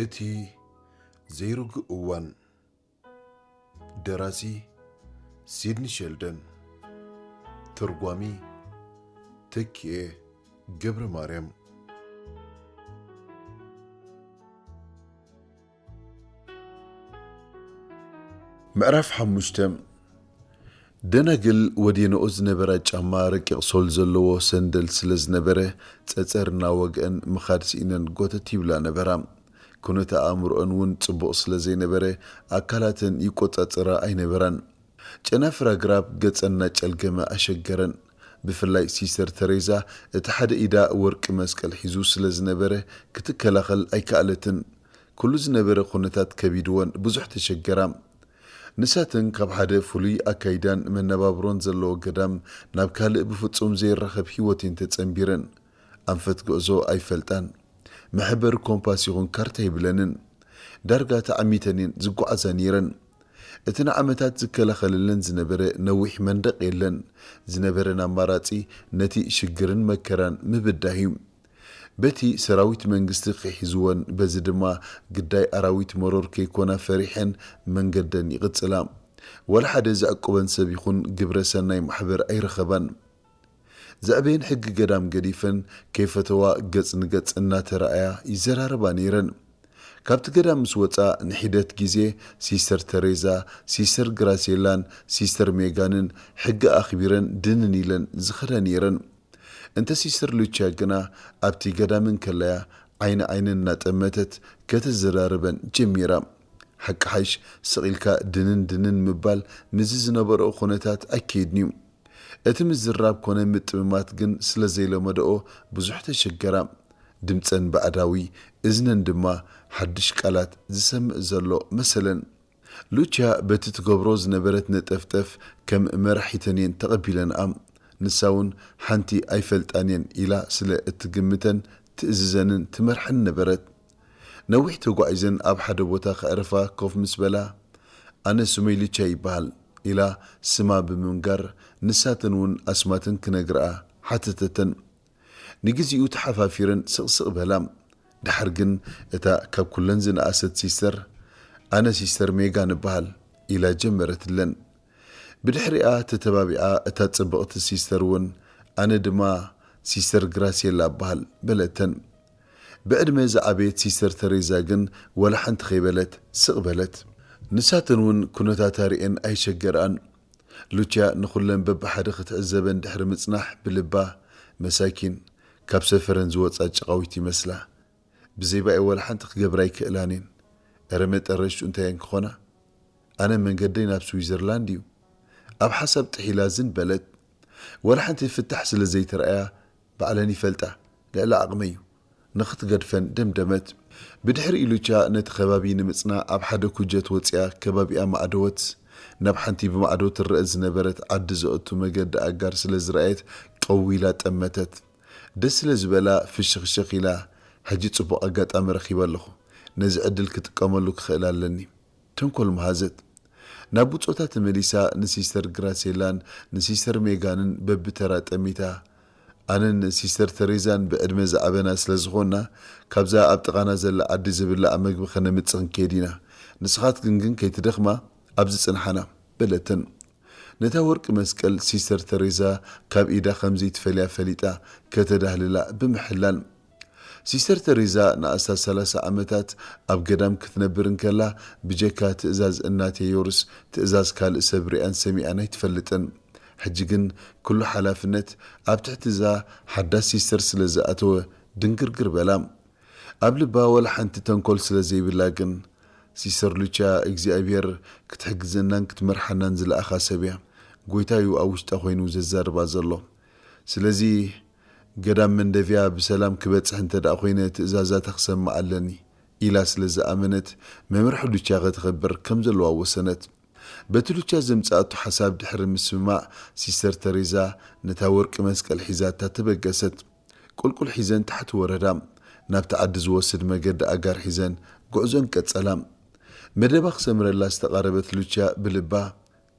እቲ ዘይርጉእ እዋን። ደራሲ ሲድኒ ሸልደን። ተርጓሚ ተኪኤ ገብረ ማርያም። ምዕራፍ ሓሙሽተ። ደናግል ወዲነኦ ዝነበራ ጫማ ረቂቕ ሶል ዘለዎ ሰንደል ስለ ዝነበረ፣ ጸጸር እናወግአን ምኻድ ስኢነን ጎተት ይብላ ነበራ። ኩነተ ኣእምሮአን እውን ጽቡቕ ስለ ዘይነበረ፣ ኣካላተን ይቆጻጸራ ኣይነበራን። ጨናፍር ኣግራብ ገጸን እናጨልገመ ኣሸገረን። ብፍላይ ሲስተር ተሬዛ፣ እቲ ሓደ ኢዳ ወርቂ መስቀል ሒዙ ስለ ዝነበረ፣ ክትከላኸል ኣይከኣለትን። ኩሉ ዝነበረ ኩነታት ከቢድወን ብዙሕ ተሸገራ። ንሳተን ካብ ሓደ ፍሉይ ኣካይዳን መነባብሮን ዘለዎ ገዳም ናብ ካልእ ብፍጹም ዘይራኸብ ህይወት እየን ተጸንቢረን። ኣንፈት ጉዕዞ ኣይፈልጣን። መሕበሪ ኮምፓስ ይኹን ካርታ የብለንን። ዳርጋ ተዓሚተን እየን ዝጓዓዛ ነይረን። እቲ ንዓመታት ዝከላኸለለን ዝነበረ ነዊሕ መንደቕ የለን። ዝነበረን ኣማራጺ ነቲ ሽግርን መከራን ምብዳህ እዩ። በቲ ሰራዊት መንግስቲ ክሒዝወን፣ በዚ ድማ ግዳይ ኣራዊት መሮር ከይኮና ፈሪሐን መንገደን ይቕጽላ። ወላ ሓደ ዘዕቁበን ሰብ ይኹን ግብረ ሰናይ ማሕበር ኣይረኸባን። ዘዕበየን ሕጊ ገዳም ገዲፈን ከይፈተዋ ገጽ ንገጽ እናተራእያ ይዘራረባ ነይረን። ካብቲ ገዳም ምስ ወጻ ንሒደት ግዜ ሲስተር ተሬዛ፣ ሲስተር ግራሴላን ሲስተር ሜጋንን ሕጊ ኣኽቢረን ድንን ኢለን ዝኸዳ ነይረን። እንተ ሲስተር ሉቻ ግና ኣብቲ ገዳም እንከለያ ዓይኒ ዓይነን እናጠመተት ከተዘራርበን ጀሚራ። ሓቂ ሓይሽ ስቕ ኢልካ ድንን ድንን ምባል ምስዚ ዝነበረኦ ኩነታት ኣይከይድን እዩ። እቲ ምዝራብ ኮነ ምጥምማት ግን ስለ ዘይለመደኦ ብዙሕ ተሸገራ። ድምጸን ባዕዳዊ፣ እዝነን ድማ ሓድሽ ቃላት ዝሰምዕ ዘሎ መሰለን። ሉቻ በቲ ትገብሮ ዝነበረት ነጠፍጠፍ ከም መራሒተን እየን ተቐቢለንኣ። ንሳ እውን ሓንቲ ኣይፈልጣን እየን ኢላ ስለ እትግምተን ትእዝዘንን ትመርሐን ነበረት። ነዊሕ ተጓዒዘን ኣብ ሓደ ቦታ ከዕርፋ ኮፍ ምስ በላ፣ "ኣነ ስመይ ሉቻ ይበሃል" ኢላ ስማ ብምንጋር፣ ንሳተን እውን ኣስማተን ክነግርኣ ሓተተተን። ንግዚኡ ተሓፋፊረን ስቕስቕ በላ። ደሓር ግን እታ ካብ ኩለን ዝነኣሰት ሲስተር፣ "ኣነ ሲስተር ሜጋን እበሃል" ኢላ ጀመረትለን። ብድሕሪኣ ተተባቢዓ እታ ጽብቕቲ ሲስተር እውን፣ "ኣነ ድማ ሲስተር ግራሴላ እበሃል" በለተን። ብዕድመ ዝዓበየት ሲስተር ተሬዛ ግን ወላ ሓንቲ ከይበለት ስቕ በለት። ንሳተን እውን ኩነታታ ርእየን ኣይሸገርኣን። ሉቻ ንኹለን በብሓደ ክትዕዘበን ድሕሪ ምጽናሕ ብልባ፣ "መሳኪን፣ ካብ ሰፈረን ዝወጻ ጨቓዊት ይመስላ። ብዘይባኤ ወላ ሓንቲ ክገብራ ኣይክእላን እየን። እረ መጠረሽቱ እንታይ እየን ክኾና? ኣነ መንገደይ ናብ ስዊዘርላንድ እዩ።" ኣብ ሓሳብ ጥሒላ ዝን በለት። ወላ ሓንቲ ፍታሕ ስለ ዘይተረኣያ ባዕለን ይፈልጣ፣ ልዕሊ ዓቕመይ እዩ። ንኽትገድፈን ደምደመት። ብድሕሪኡ ሉቻ ነቲ ከባቢ ንምጽና ኣብ ሓደ ኩጀት ወጺኣ ከባቢኣ ማዕደወት። ናብ ሓንቲ ብማዕዶ ትረአ ዝነበረት ዓዲ ዘእቱ መገዲ ኣጋር ስለ ዝረኣየት ቀው ኢላ ጠመተት። ደስ ስለ ዝበላ ፍሽኽሽኽ ኢላ፣ "ሕጂ ጽቡቕ ኣጋጣሚ ረኺበ ኣለኹ። ነዚ ዕድል ክጥቀመሉ ክኽእል ኣለኒ።" ተንኮል መሃዘት። ናብ ብጾታ ተመሊሳ ንሲስተር ግራሴላን ንሲስተር ሜጋንን በብተራ ጠሚታ፣ "ኣነን ሲስተር ተሬዛን ብዕድመ ዝዓበና ስለ ዝኾንና፣ ካብዛ ኣብ ጥቓና ዘላ ዓዲ ዝብላዕ መግቢ ከነምጽእ ክንከይድ ኢና። ንስኻትክን ግን ከይትደኽማ ኣብዚ ጽንሓና" በለተን። ነታ ወርቂ መስቀል ሲስተር ተሬዛ ካብ ኢዳ ከም ዘይትፈልያ ፈሊጣ ከተዳህልላ ብምሕላን፣ ሲስተር ተሬዛ ንኣስታት ሰላሳ ዓመታት ኣብ ገዳም ክትነብር እንከላ፣ ብጀካ ትእዛዝ እናቴ ዮርስ ትእዛዝ ካልእ ሰብ ሪኣን ሰሚዓን ኣይትፈልጥን። ሕጂ ግን ኩሉ ሓላፍነት ኣብ ትሕቲ እዛ ሓዳስ ሲስተር ስለ ዝኣተወ ድንግርግር በላ። ኣብ ልባ ወላ ሓንቲ ተንኮል ስለ ዘይብላ ግን፣ "ሲስተር ሉቻ እግዚኣብሔር ክትሕግዘናን ክትመርሓናን ዝለኣኻ ሰብ እያ። ጎይታ እዩ ኣብ ውሽጣ ኮይኑ ዘዛርባ ዘሎ። ስለዚ ገዳም መንደፍያ ብሰላም ክበጽሕ እንተ ደኣ ኮይነ ትእዛዛታ ክሰምዕ ኣለኒ" ኢላ ስለ ዝኣመነት፣ መምርሒ ሉቻ ከተኸብር ከም ዘለዋ ወሰነት። በቲ ሉቻ ዘምጽኣቶ ሓሳብ ድሕሪ ምስምማዕ፣ ሲስተር ተሬዛ ነታ ወርቂ መስቀል ሒዛታ ተበገሰት። ቁልቁል ሒዘን ታሕቲ ወረዳ። ናብቲ ዓዲ ዝወስድ መገዲ ኣጋር ሒዘን ጉዕዞን ቀጸላ። መደባ ክሰምረላ ዝተቓረበት ሉቻ ብልባ፣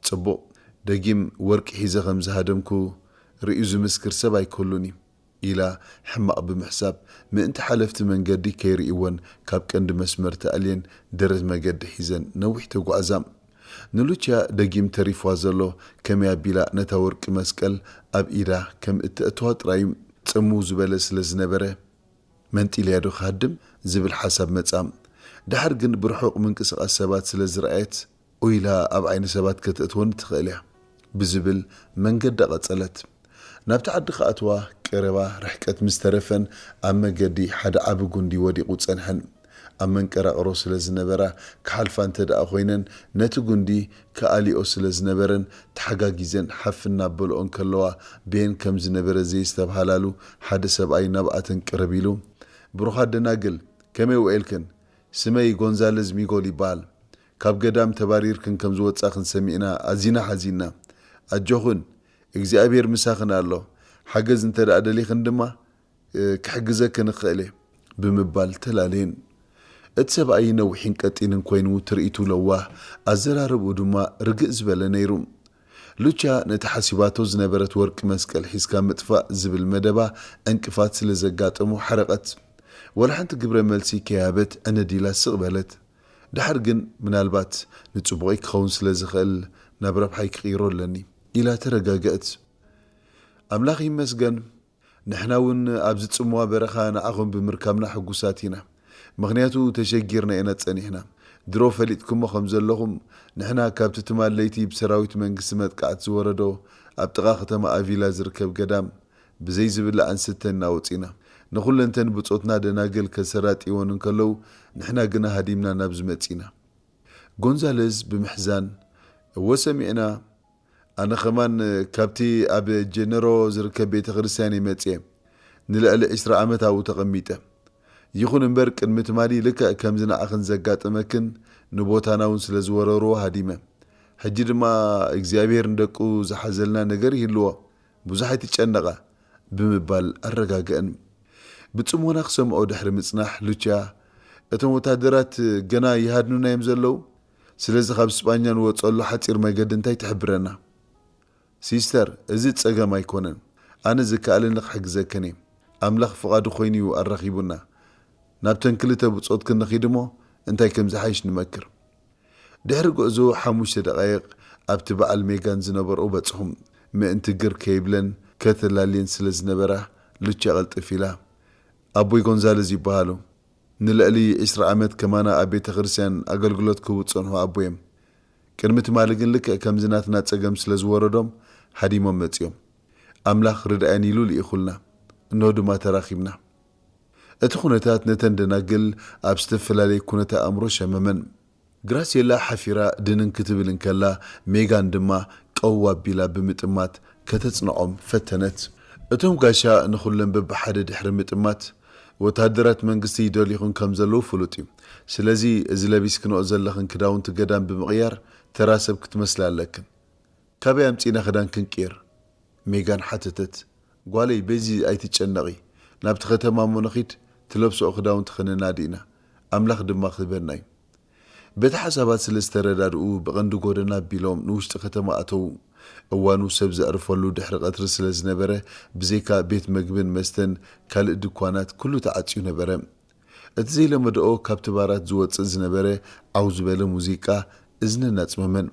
"ጽቡቕ፣ ደጊም ወርቂ ሒዘ ከም ዝሃደምኩ ርእዩ ዝምስክር ሰብ ኣይክህሉን እዩ። ኢላ ሕማቕ ብምሕሳብ፣ ምእንቲ ሓለፍቲ መንገዲ ከይርእይወን ካብ ቀንዲ መስመር ተኣልየን ደረት መገዲ ሒዘን ነዊሕ ተጓዕዛ። ንሉችያ ደጊም ተሪፍዋ ዘሎ ከመይ ኣቢላ ነታ ወርቂ መስቀል ኣብ ኢዳ ከም እተእትዋ ጥራይ እዩ። ጽምው ዝበለ ስለ ዝነበረ፣ መንጢልያ ዶ ክሃድም ዝብል ሓሳብ መጻ። ድሓር ግን ብርሑቕ ምንቅስቓስ ሰባት ስለ ዝረኣየት፣ ኡይላ ኣብ ዓይኒ ሰባት ከተእትወኒ ትኽእል እያ ብዝብል መንገዳ ቀጸለት። ናብቲ ዓዲ ክኣትዋ ቀረባ ርሕቀት ምስ ተረፈን፣ ኣብ መገዲ ሓደ ዓቢ ጉንዲ ወዲቑ ጸንሐን። ኣብ መንቀራቕሮ ስለ ዝነበራ፣ ክሓልፋ እንተ ደኣ ኮይነን፣ ነቲ ጉንዲ ክኣልዮ ስለ ዝነበረን፣ ተሓጋጊዘን ሓፍ እናበልኦ እንከለዋ፣ ቤን ከም ዝነበረ ዘየስተብሃላሉ ሓደ ሰብኣይ ናብኣተን ቅርብ ኢሉ፣ "ብሩኻት ደናግል፣ ከመይ ውዒልክን? ስመይ ጎንዛለዝ ሚጎል ይበሃል። ካብ ገዳም ተባሪርክን ከም ዝወጻኽን ሰሚዕና ኣዚና ሓዚንና። ኣጆኽን፣ እግዚኣብሔር ምሳኽን ኣሎ። ሓገዝ እንተ ደኣ ደሊኽን ድማ፣ እ፣ ክሕግዘክን እኽእል እየ" ብምባል ተላለየን። እቲ ሰብኣይ ነዊሕን ቀጢንን ኮይኑ፣ ትርኢቱ ለዋህ፣ ኣዘራርብኡ ድማ ርግእ ዝበለ ነይሩ። ሉቻ ነቲ ሓሲባቶ ዝነበረት ወርቂ መስቀል ሒዝካ ምጥፋእ ዝብል መደባ ዕንቅፋት ስለ ዘጋጠሞ ሓረቐት። ወላ ሓንቲ ግብረ መልሲ ከይሃበት ዕንድ ኢላ ስቕ በለት። ድሓር ግን፣ "ምናልባት ንጽቡቐይ ክኸውን ስለ ዝኽእል፣ ናብ ረብሓይ ክቕይሮ ኣለኒ" ኢላ ተረጋግአት። "ኣምላኽ ይመስገን፣ ንሕና እውን ኣብዚ ጽምዋ በረኻ ንዓኹም ብምርካብና ሕጉሳት ኢና። ምኽንያቱ ተሸጊርና ኢና ጸኒሕና። ድሮ ፈሊጥኩሞ ከም ዘለኹም፣ ንሕና ካብቲ ትማል ለይቲ ብሰራዊት መንግስቲ መጥቃዕቲ ዝወረዶ ኣብ ጥቓ ከተማ ኣቪላ ዝርከብ ገዳም ብዘይ ዝብላዕን ስተን እናወጺና፣ ንኹለንተን ብጾትና ደናግል ከሰራጥይወን እንከለዉ፣ ንሕና ግና ሃዲምና ናብዚ መጺና." ጎንዛለዝ ብምሕዛን፣ "እወ ሰሚዕና፣ ኣነ ኸማን ካብቲ ኣብ ጀነሮ ዝርከብ ቤተ ክርስቲያን እየ መጽየ። ንልዕሊ ዕስራ ዓመት ኣብኡ ተቐሚጠ። ይኹን እምበር ቅድሚ ትማሊ ልክዕ ከምዚ ንዓኽን ዘጋጠመክን ንቦታና እውን ስለ ዝወረርዎ ሃዲመ። ሕጂ ድማ እግዚኣብሔር ንደቁ ዝሓዘልና ነገር ይህልዎ። ብዙሕ ኣይትጨነቓ" ብምባል ኣረጋግአን። ብጽሞና ክሰምዖ ድሕሪ ምጽናሕ፣ ሉችያ፣ "እቶም ወታደራት ገና ይሃድኑና እዮም ዘለዉ? ስለዚ ካብ ስጳኛ ንወጸሉ ሓጺር መገዲ እንታይ ትሕብረና?" "ሲስተር፣ እዚ ጸገም ኣይኮነን። ኣነ ዝከኣለኒ ክሕግዘክን እየ። ኣምላኽ ፍቓዱ ኮይኑ እዩ ኣራኺቡና። ናብተን ክልተ ብጾትክን ንኺድ እሞ እንታይ ከም ዝሓይሽ ንመክር።" ድሕሪ ጉዕዞ ሓሙሽተ ደቓይቕ፣ ኣብቲ በዓል ሜጋን ዝነበርኦ በጽሑ። ምእንቲ ግር ከይብለን ከተላልየን ስለ ዝነበራ፣ ሉቻ ቅልጥፍ ኢላ፣ "ኣቦይ ጎንዛለዝ ይበሃሉ። ንልዕሊ ዕስራ ዓመት ከማና ኣብ ቤተ ክርስቲያን ኣገልግሎት ክህቡ ዝጸንሑ ኣቦ እዮም። ቅድሚ ትማሊ ግን ልክዕ ከምዚ ናትና ጸገም ስለ ዝወረዶም፣ ሃዲሞም መጺኦም። ኣምላኽ ርድኣየን ኢሉ ልኢኹልና። እንሆ ድማ ተራኺብና።" እቲ ኩነታት ነተን ደናግል ኣብ ዝተፈላለየ ኩነተ ኣእምሮ ሸመመን። ግራሴላ ሓፊራ ድንን ክትብል እንከላ፣ ሜጋን ድማ ቀው ኣቢላ ብምጥማት ከተጽንዖም ፈተነት። እቶም ጋሻ ንኹለን በብሓደ ድሕሪ ምጥማት፣ "ወተሃደራት መንግስቲ ይደልዩኽን ከም ዘለዉ ፍሉጥ እዩ። ስለዚ እዚ ለቢስክንኦ ዘለኽን ክዳውንቲ ገዳም ብምቕያር ተራ ሰብ ክትመስላ ኣለክን። ካበይ ኣምጺእና ክዳን ክንቅይር?" ሜጋን ሓተተት። "ጓለይ፣ በዚ ኣይትጨነቒ። ናብቲ ከተማ እሞ ንኺድ፣ ትለብስኦ ክዳውንቲ ኸነናዲ ኢና። ኣምላኽ ድማ ክህበና እዩ።" በቲ ሓሳባት ስለ ዝተረዳድኡ፣ ብቐንዲ ጎደና ኣቢሎም ንውሽጢ ከተማ ኣተዉ። እዋኑ ሰብ ዘዕርፈሉ ድሕሪ ቀትሪ ስለ ዝነበረ፣ ብዘይካ ቤት መግብን መስተን፣ ካልእ ድኳናት፣ ኩሉ ተዓጽዩ ነበረ። እቲ ዘይለመድኦ ካብቲ ባራት ዝወጽእ ዝነበረ ዓው ዝበለ ሙዚቃ እዝነን ኣጽመመን።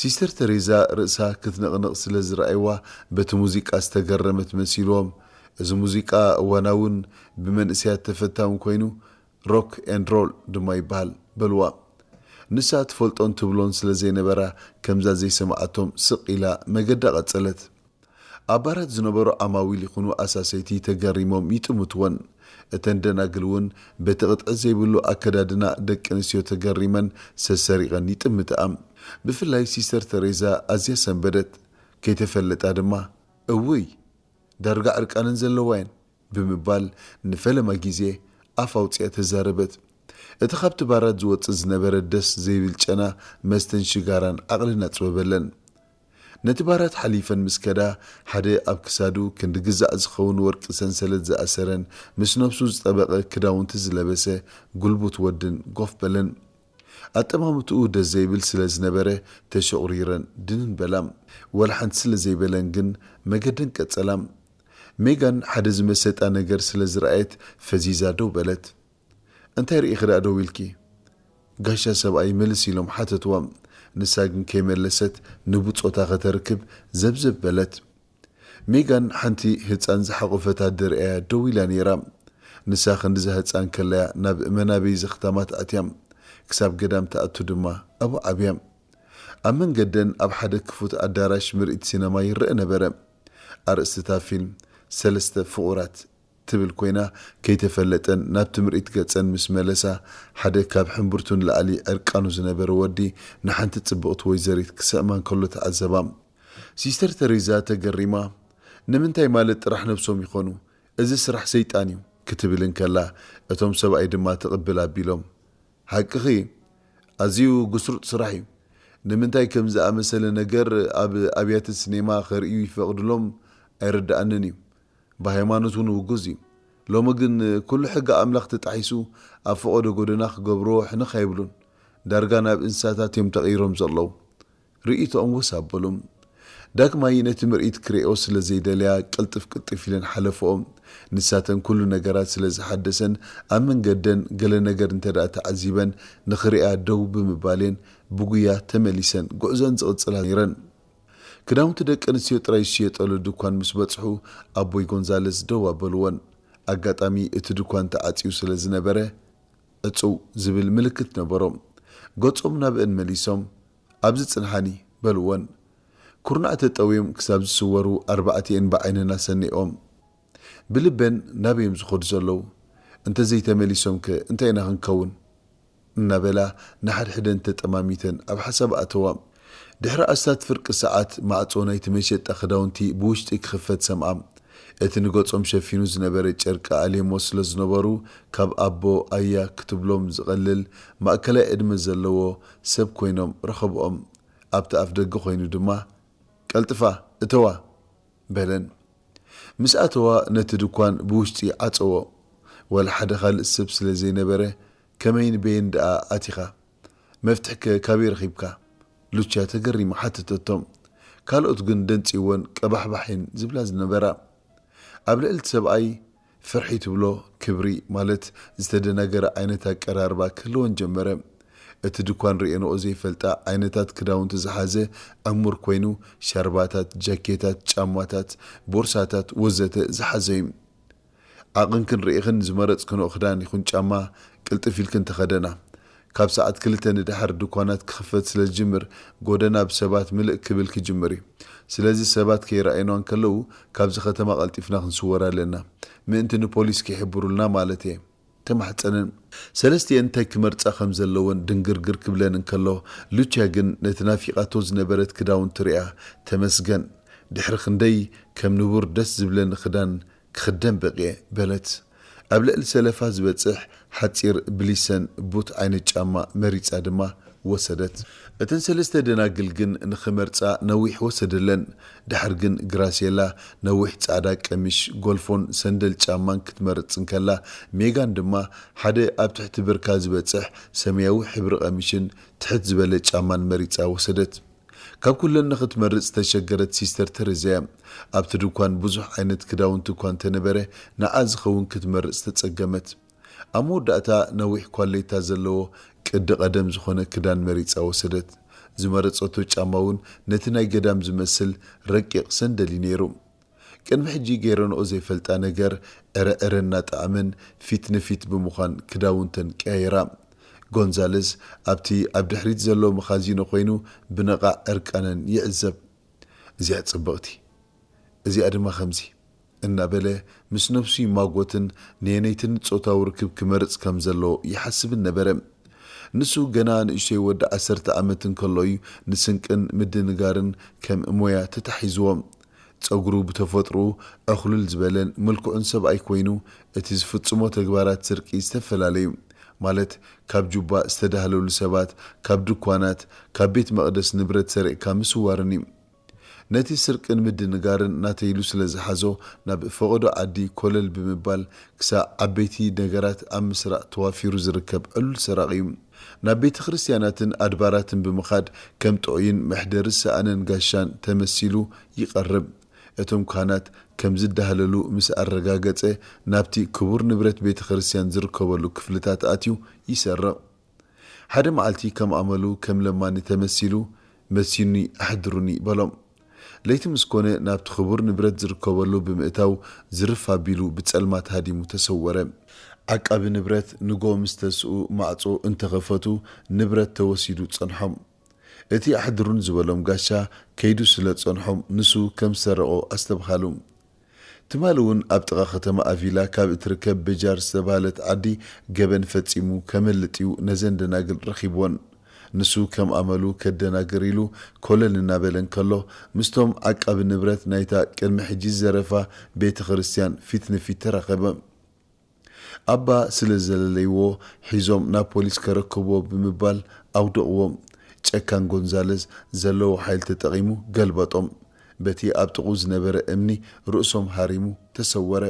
ሲስተር ተሬዛ ርእሳ ክትነቕንቕ ስለ ዝረኣይዋ፣ በቲ ሙዚቃ ዝተገረመት መሲልዎም፣ "እዚ ሙዚቃ እዋናውን ብመንእሰያት ተፈታውን ኮይኑ፣ ሮክ ኤንድ ሮል ድማ ይበሃል" በልዋ። ንሳ ትፈልጦን ትብሎን ስለ ዘይነበራ፣ ከምዛ ዘይሰምዓቶም ስቕ ኢላ መገዳ ቀጸለት። ኣብ ባራት ዝነበሩ ዓማዊል ይኹኑ ኣሳሰይቲ ተገሪሞም ይጥምትወን። እተን ደናግል እውን በቲ ቅጥዒ ዘይብሉ ኣከዳድና ደቂ ኣንስትዮ ተገሪመን ሰሰሪቐን ይጥምትኣ። ብፍላይ ሲስተር ተሬዛ ኣዝያ ሰንበደት። ከይተፈለጣ ድማ፣ "እውይ፣ ዳርጋ ዕርቃነን ዘለዋ እየን" ብምባል ንፈለማ ግዜ ኣፍ ኣውጺኣ ተዛረበት። እቲ ካብቲ ባራት ዝወጽእ ዝነበረ ደስ ዘይብል ጨና መስተን ሽጋራን ዓቕለን ኣጽበበለን። ነቲ ባራት ሓሊፈን ምስ ከዳ፣ ሓደ ኣብ ክሳዱ ክንዲ ግዛዕ ዝኸውን ወርቂ ሰንሰለት ዝኣሰረን ምስ ነብሱ ዝጠበቐ ክዳውንቲ ዝለበሰ ጉልቡት ወድን ኮፍ በለን። ኣጠማምትኡ ደስ ዘይብል ስለ ዝነበረ፣ ተሸቑሪረን ድንን በላ። ወላ ሓንቲ ስለ ዘይበለን ግን መገደን ቀጸላ። ሜጋን ሓደ ዝመሰጣ ነገር ስለ ዝረኣየት ፈዚዛ ደው በለት። "እንታይ ርኢኺ ደኣ ደው ኢልኪ?" ጋሻ ሰብኣይ መልስ ኢሎም ሓተትዋ። ንሳ ግን ከይመለሰት ንብጾታ ከተርክብ ዘብዘብ በለት። ሜጋን ሓንቲ ህጻን ዝሓቖፈት ኣደ ርእያ ደው ኢላ ነይራ። ንሳ ክንድዛ ህጻን ከላያ ናብ መናበይ ዘኽታማት ኣትያ። ክሳብ ገዳም ትኣቱ ድማ ኣብኡ ዓብያ። ኣብ መንገደን ኣብ ሓደ ክፉት ኣዳራሽ ምርኢት ሲነማ ይረአ ነበረ። ኣርእስቲ እታ ፊልም ሰለስተ ፍቑራት ትብል ኮይና፣ ከይተፈለጠን ናብቲ ምርኢት ገጸን ምስ መለሳ፣ ሓደ ካብ ሕምብርቱ ንላዕሊ ዕርቃኑ ዝነበረ ወዲ ንሓንቲ ጽብቕቲ ወይዘሪት ክስዕማ እንከሎ ተዓዘባ። ሲስተር ተሬዛ ተገሪማ፣ "ንምንታይ ማለት ጥራሕ ነብሶም ይኾኑ? እዚ ስራሕ ሰይጣን እዩ" ክትብል እንከላ፣ እቶም ሰብኣይ ድማ ትቕብል ኣቢሎም፣ "ሓቅኺ፣ ኣዝዩ ግስሩጥ ስራሕ እዩ። ንምንታይ ከም ዝኣመሰለ ነገር ኣብ ኣብያተ ሲኔማ ከርእዩ ይፈቕድሎም ኣይርድኣንን እዩ። ብሃይማኖት እውን ውጉዝ እዩ። ሎሚ ግን ኩሉ ሕጊ ኣምላኽ ተጣሒሱ ኣብ ፈቐዶ ጎደና ክገብርዎ ሕንኽ ኣይብሉን። ዳርጋ ናብ እንስሳታት እዮም ተቐይሮም ዘለዉ" ርእይቶኦም ወስ ኣበሉ። ዳግማይ ነቲ ምርኢት ክርእዮ ስለ ዘይደለያ ቅልጥፍ ቅልጥፍ ኢለን ሓለፈኦ። ንሳተን ኩሉ ነገራት ስለ ዝሓደሰን ኣብ መንገደን ገለ ነገር እንተ ደኣ ተዓዚበን ንኽርእያ ደው ብምባሌን ብጉያ ተመሊሰን ጉዕዘን ዝቕጽላ ነይረን። ክዳውንቲ ደቂ ኣንስትዮ ጥራይ ዝሽየጠሉ ድኳን ምስ በጽሑ ኣቦይ ጎንዛለስ ደው ኣበልወን። ኣጋጣሚ እቲ ድኳን ተዓጽዩ ስለ ዝነበረ ዕጽው ዝብል ምልክት ነበሮም። ገጾም ናብአን መሊሶም፣ "ኣብዚ ጽንሓኒ" በልወን። ኩርናዕ ተጠውዮም ክሳብ ዝስወሩ ኣርባዕቲኤን ብዓይነን ኣሰኒቖም። ብልበን ናበይ እዮም ዝኸዱ ዘለዉ? እንተዘይተመሊሶም ከ እንታይ ኢና ክንከውን? እናበላ ንሓድሕደን ተጠማሚተን ኣብ ሓሳብ ኣተዋ። ድሕሪ ኣስታት ፍርቂ ሰዓት ማዕጾ ናይቲ መሸጣ ክዳውንቲ ብውሽጢ ክኽፈት ሰምዓ። እቲ ንገጾም ሸፊኑ ዝነበረ ጨርቂ ኣልየሞ ስለ ዝነበሩ፣ ካብ ኣቦ ኣያ ክትብሎም ዝቐልል ማእከላይ ዕድመ ዘለዎ ሰብ ኮይኖም ረኸብኦም። ኣብቲ ኣፍ ደገ ኮይኑ ድማ፣ "ቀልጥፋ፣ እተዋ!" በለን። ምስ ኣተዋ ነቲ ድኳን ብውሽጢ ዓጸዎ። ዋላ ሓደ ካልእ ሰብ ስለ ዘይነበረ፣ "ከመይን በየን ደኣ ኣቲኻ? መፍትሕከ ካበይ ረኺብካ?" ሉቻ ተገሪማ ሓተተቶም። ካልኦት ግን ደንጺወን ቀባሕባሕ እየን ዝብላ ዝነበራ። ኣብ ልዕሊ እቲ ሰብኣይ ፍርሒ ትብሎ ክብሪ፣ ማለት ዝተደናገረ ዓይነት ኣቀራርባ ክህልወን ጀመረ። እቲ ድኳን ርእየንኦ ዘይፈልጣ ዓይነታት ክዳውንቲ ዝሓዘ ዕሙር ኮይኑ፣ ሻርባታት፣ ጃኬታት፣ ጫማታት፣ ቦርሳታት ወዘተ ዝሓዘ እዩ። ዓቕንክን ርኢኽን ዝመረጽክንኦ ክዳን ይኹን ጫማ ቅልጥፍ ኢልክን ተኸደና። ካብ ሰዓት ክልተ ንደሓር ድኳናት ክኽፈት ስለ ዝጅምር፣ ጎደና ብሰባት ምልእ ክብል ክጅምር እዩ። ስለዚ ሰባት ከይረኣዩና እንከለዉ፣ ካብዚ ከተማ ቀልጢፍና ክንስወር ኣለና። ምእንቲ ንፖሊስ ከይሕብሩልና ማለት እየ። ተማሕጸነን። ሰለስቲኤን እንታይ ክመርጻ ከም ዘለወን ድንግርግር ክብለን እንከሎ፣ ሉቻ ግን ነቲ ናፊቓቶ ዝነበረት ክዳውንቲ ርእያ፣ "ተመስገን፣ ድሕሪ ክንደይ ከም ንቡር ደስ ዝብለኒ ክዳን ክኽደን በቒዐ" በለት። ኣብ ልዕሊ ሰለፋ ዝበጽሕ ሓጺር ብሊሰን ቡት ዓይነት ጫማ መሪጻ ድማ ወሰደት። እተን ሰለስተ ደናግል ግን ንኽመርጻ ነዊሕ ወሰደለን። ድሓር ግን ግራሴላ ነዊሕ ጻዕዳ ቀሚሽ፣ ጎልፎን ሰንደል ጫማን ክትመርጽ እንከላ፣ ሜጋን ድማ ሓደ ኣብ ትሕቲ ብርካ ዝበጽሕ ሰማያዊ ሕብሪ ቀሚሽን ትሕት ዝበለ ጫማን መሪጻ ወሰደት። ካብ ኩለን ንኽትመርጽ ዝተሸገረት ሲስተር ተሬዛ እያ። ኣብቲ ድኳን ብዙሕ ዓይነት ክዳውንቲ እኳ እንተነበረ፣ ንዓ ዝኸውን ክትመርጽ ተጸገመት። ኣብ መወዳእታ ነዊሕ ኳሌታ ዘለዎ ቅዲ ቀደም ዝኾነ ክዳን መሪጻ ወሰደት። ዝመረጸቶ ጫማ እውን ነቲ ናይ ገዳም ዝመስል ረቂቕ ሰንደል እዩ ነይሩ። ቅድሚ ሕጂ ገይረንኦ ዘይፈልጣ ነገር ዕረ ዕረ እናጠዓመን ፊት ንፊት ብምዃን ክዳውንተን ቀያይራ። ጎንዛለዝ ኣብቲ ኣብ ድሕሪት ዘሎ መኻዚኖ ኮይኑ ብነቓዕ ዕርቃነን ይዕዘብ። "እዚኣ ጽብቕቲ፣ እዚኣ ድማ ከምዚ" እናበለ ምስ ነብሱ ይማጎትን ነየነይትን ጾታዊ ርክብ ክመርጽ ከም ዘለዎ ይሓስብን ነበረ። ንሱ ገና ንእሽቶይ ወዲ ዓሰርተ ዓመት እንከሎ እዩ ንስንቅን ምድንጋርን ከም ሞያ ተታሒዝዎ። ጸጉሩ ብተፈጥሮኡ ዕኹልል ዝበለን ምልኩዕን ሰብኣይ ኮይኑ፣ እቲ ዝፍጽሞ ተግባራት ስርቂ ዝተፈላለዩ፣ ማለት ካብ ጁባ ዝተዳህለሉ ሰባት፣ ካብ ድኳናት፣ ካብ ቤት መቕደስ ንብረት ሰሪቕካ ምስዋርን እዩ። ነቲ ስርቅን ምድንጋርን ናተይ ኢሉ ስለ ዝሓዞ፣ ናብ ፈቐዶ ዓዲ ኮለል ብምባል ክሳዕ ዓበይቲ ነገራት ኣብ ምስራቕ ተዋፊሩ ዝርከብ ዕሉል ሰራቒ እዩ። ናብ ቤተ ክርስትያናትን ኣድባራትን ብምኻድ ከም ጥዑይን መሕደሪ ሰኣንን ጋሻን ተመሲሉ ይቐርብ። እቶም ካህናት ከም ዝዳህለሉ ምስ ኣረጋገጸ፣ ናብቲ ክቡር ንብረት ቤተ ክርስቲያን ዝርከበሉ ክፍልታት ኣትዩ ይሰርቕ። ሓደ መዓልቲ ከም ኣመሉ ከም ለማኒ ተመሲሉ፣ "መሲኒ ኣሕድሩኒ" በሎም። ለይቲ ምስ ኮነ ናብቲ ክቡር ንብረት ዝርከበሉ ብምእታው ዝርፍ ኣቢሉ ብጸልማት ሃዲሙ ተሰወረ። ዓቃቢ ንብረት ንጎ ምስ ተስኡ ማዕጾ እንተኸፈቱ ንብረት ተወሲዱ ጸንሖም። እቲ ኣሕድሩን ዝበሎም ጋሻ ከይዱ ስለ ጸንሖም ንሱ ከም ዝሰረቖ ኣስተብሃሉ። ትማሊ እውን ኣብ ጥቓ ከተማ ኣቪላ ካብ እትርከብ በጃር ዝተባህለት ዓዲ ገበን ፈጺሙ ከመልጥ እዩ ነዘን ደናግል ረኺብወን። ንሱ ከም ኣመሉ ከደናግር ኢሉ ኮለል እናበለ እንከሎ ምስቶም ዓቃቢ ንብረት ናይታ ቅድሚ ሕጂ ዝዘረፋ ቤተ ክርስቲያን ፊት ንፊት ተራኸበ። ኣባ ስለ ዘለለይዎ ሒዞም ናብ ፖሊስ ከረክብዎ ብምባል ኣውደቕዎም። ጨካን ጎንዛለዝ ዘለዎ ሓይል ተጠቒሙ ገልበጦም። በቲ ኣብ ጥቕኡ ዝነበረ እምኒ ርእሶም ሃሪሙ ተሰወረ።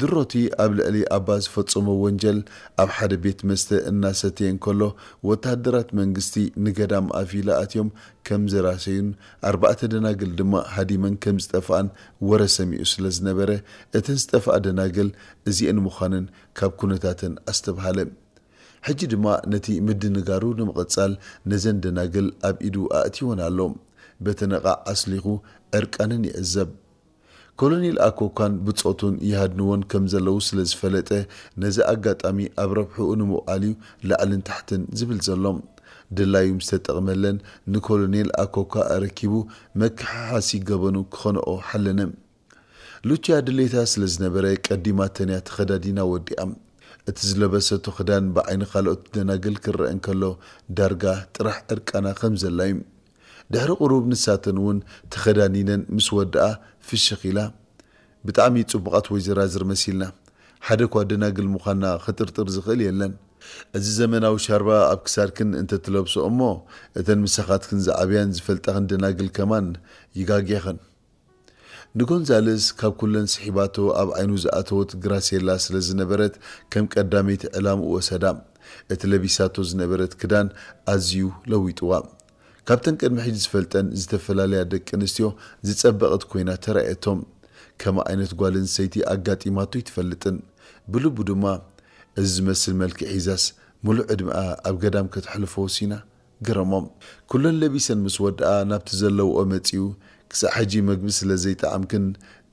ድሮቲ ኣብ ልዕሊ ኣባ ዝፈጸሞ ወንጀል ኣብ ሓደ ቤት መስተ እናሰተየ እንከሎ ወተሃደራት መንግስቲ ንገዳም ኣፊላ ኣትዮም ከም ዘራሰዩን ኣርባዕተ ደናግል ድማ ሃዲመን ከም ዝጠፍኣን ወረ ሰሚዑ ስለ ዝነበረ እተን ዝጠፍኣ ደናግል እዚኤን ምዃነን ካብ ኩነታተን ኣስተብሃለ። ሕጂ ድማ ነቲ ምድንጋሩ ንምቕጻል ነዘን ደናግል ኣብ ኢዱ ኣእትይወን ኣሎ። በተነቓዕ ኣስሊኹ ዕርቃነን ይዕዘብ። ኮሎኔል ኣኮካን ብጾቱን ይሃድንዎን ከም ዘለዉ ስለ ዝፈለጠ ነዚ ኣጋጣሚ ኣብ ረብሕኡ ንምውዓል እዩ ላዕልን ታሕትን ዝብል ዘሎ። ድላዩ ምስ ተጠቕመለን ንኮሎኔል ኣኮካ ኣረኪቡ መከሓሓሲ ገበኑ ክኸንኦ ሓለነ። ሉቺያ ድሌታ ስለ ዝነበረ ቀዲማተን እያ ተኸዳዲና ወዲኣ። እቲ ዝለበሰቶ ክዳን ብዓይኒ ካልኦት ደናግል ክረአ እንከሎ ዳርጋ ጥራሕ ዕርቃና ከም ዘላ እዩ። ድሕሪ ቁሩብ ንሳተን እውን ተኸዳኒነን ምስ ወድኣ ፍሽኽ ኢላ፣ "ብጣዕሚ ጽቡቓት ወይዘራዝር መሲልና። ሓደ እኳ ደናግል ምዃንና ክጥርጥር ዝኽእል የለን። እዚ ዘመናዊ ሻርባ ኣብ ክሳድክን እንተትለብስኦ እሞ እተን ምሳኻትክን ዝዓብያን ዝፈልጣኽን ደናግል ከማን ይጋግያኽን።" ንጎንዛለስ ካብ ኩለን ስሒባቶ ኣብ ዓይኑ ዝኣተወት ግራሴላ ስለ ዝነበረት ከም ቀዳመይቲ ዕላምኡ ወሰዳ። እቲ ለቢሳቶ ዝነበረት ክዳን ኣዝዩ ለዊጥዋ። ካብተን ቅድሚ ሕጂ ዝፈልጠን ዝተፈላለያ ደቂ ኣንስትዮ ዝጸበቐት ኮይና ተራእየቶም። ከምኣ ዓይነት ጓል ኣንስተይቲ ኣጋጢማቶ ኣይትፈልጥን። ብልቡ ድማ፣ "እዚ ዝመስል መልክዕ ሒዛስ ምሉእ ዕድመኣ ኣብ ገዳም ከተሕልፎ ወሲና?" ገረሞም። ኩለን ለቢሰን ምስ ወድኣ ናብቲ ዘለውኦ መጺኡ፣ "ክሳዕ ሕጂ መግቢ ስለ ዘይጠዓምክን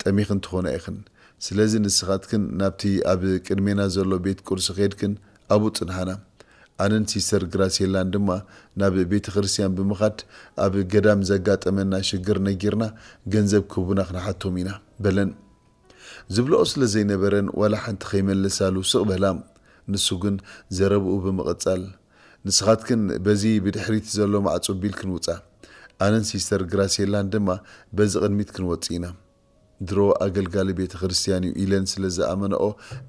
ጠሚኽን ትኾና ኢኽን። ስለዚ ንስኻትክን ናብቲ ኣብ ቅድሜና ዘሎ ቤት ቁርሲ ኬድክን ኣብኡ ጽንሓና። ኣነን ሲስተር ግራሴላን ድማ ናብ ቤተ ክርስቲያን ብምኻድ ኣብ ገዳም ዘጋጠመና ሽግር ነጊርና ገንዘብ ክህቡና ክንሓቶም ኢና" በለን። ዝብልኦ ስለ ዘይነበረን ዋላ ሓንቲ ከይመለሳሉ ስቕ በላ። ንሱ ግን ዘረብኡ ብምቕጻል፣ "ንስኻትክን በዚ ብድሕሪት ዘሎ ማዕጾ ቢልክን ውጻ። ኣነን ሲስተር ግራሴላን ድማ በዚ ቅድሚት ክንወጽእ ኢና። ድሮ ኣገልጋሊ ቤተ ክርስቲያን እዩ" ኢለን ስለ ዝኣመንኦ፣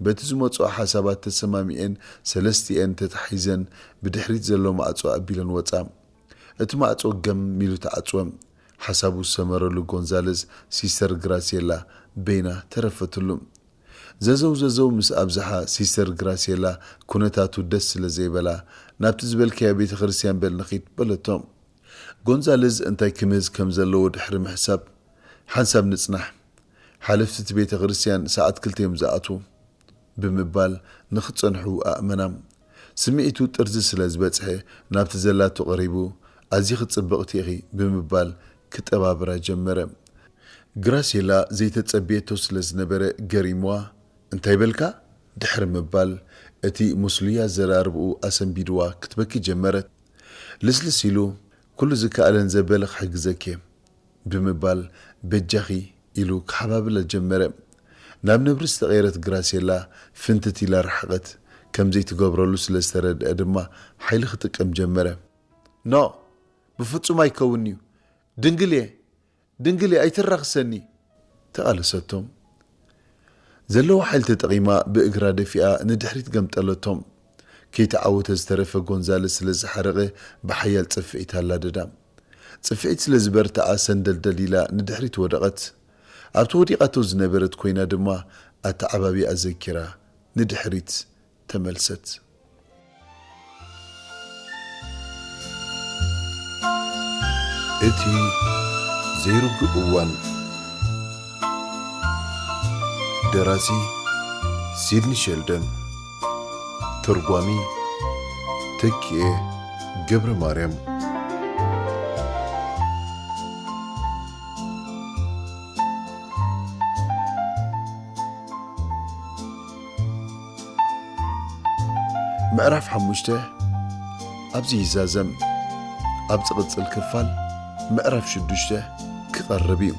በቲ ዝመጽኦ ሓሳባት ተሰማሚኤን ሰለስቲኤን ተታሒዘን ብድሕሪት ዘሎ ማዕጾ ኣቢለን ወጻ። እቲ ማዕጾ ገም ኢሉ ተዓጽወ። ሓሳቡ ዝሰመረሉ ጎንዛለዝ ሲስተር ግራሴላ በይና ተረፈትሉ። ዘዘው ዘዘው ምስ ኣብዝሓ ሲስተር ግራሴላ ኩነታቱ ደስ ስለ ዘይበላ፣ "ናብቲ ዝበልካዮ ቤተ ክርስቲያን በል ንኺድ" በለቶ። ጎንዛለዝ እንታይ ክምህዝ ከም ዘለዎ ድሕሪ ምሕሳብ፣ "ሓንሳብ ንጽናሕ፣ ሓለፍቲ እቲ ቤተ ክርስቲያን ሰዓት ክልተ እዮም ዝኣትዉ" ብምባል ንኽጸንሑ ኣእመና። ስምዒቱ ጥርዚ ስለ ዝበጽሐ ናብቲ ዘላቶ ቀሪቡ፣ "ኣዚኺ ጽብቕቲ ኢኺ" ብምባል ክጠባብራ ጀመረ። ግራሴላ ዘይተጸብየቶ ስለ ዝነበረ ገሪምዋ፣ "እንታይ በልካ?" ድሕሪ ምባል፣ እቲ ሙስሉይ ኣዘራርባኡ ኣሰንቢድዋ ክትበኪ ጀመረት። ልስልስ ኢሉ፣ "ኩሉ ዝከኣለን ዘበለ ክሕግዘኪ እየ" ብምባል፣ "በጃኺ" ኢሉ ክሓባብላ ጀመረ። ናብ ነብሪ ዝተቐየረት ግራሴላ ፍንትት ኢላ ረሓቐት። ከም ዘይትገብረሉ ስለ ዝተረድአ ድማ ሓይሊ ክጥቀም ጀመረ። "ኖ፣ ብፍጹም ኣይከውንን'ዩ። ድንግል እየ፣ ድንግል እየ፣ ኣይትራኽሰኒ!" ተቓለሰቶም። ዘለዎ ሓይሊ ተጠቒማ ብእግራ ደፊኣ ንድሕሪት ገምጠለቶም። ከይተዓወተ ዝተረፈ ጎንዛለስ ስለ ዝሓረቐ ብሓያል ጽፍዒት ኣላደዳ። ጽፍዒት ስለ ዝበርትዓ ሰንደልደል ኢላ ንድሕሪት ወደቐት። ኣብቲ ወዲቓቶ ዝነበረት ኮይና ድማ ኣተዓባቢኣ ዘኪራ ንድሕሪት ተመልሰት። እቲ ዘይርጉእ እዋን ደራሲ ሲድኒ ሸልደን። ተርጓሚ ተኪኤ ገብረ ማርያም። ምዕራፍ ሓሙሽተ ኣብዚ ይዛዘም። ኣብ ዝቕጽል ክፋል ምዕራፍ ሽዱሽተ ክቐርብ እዩ።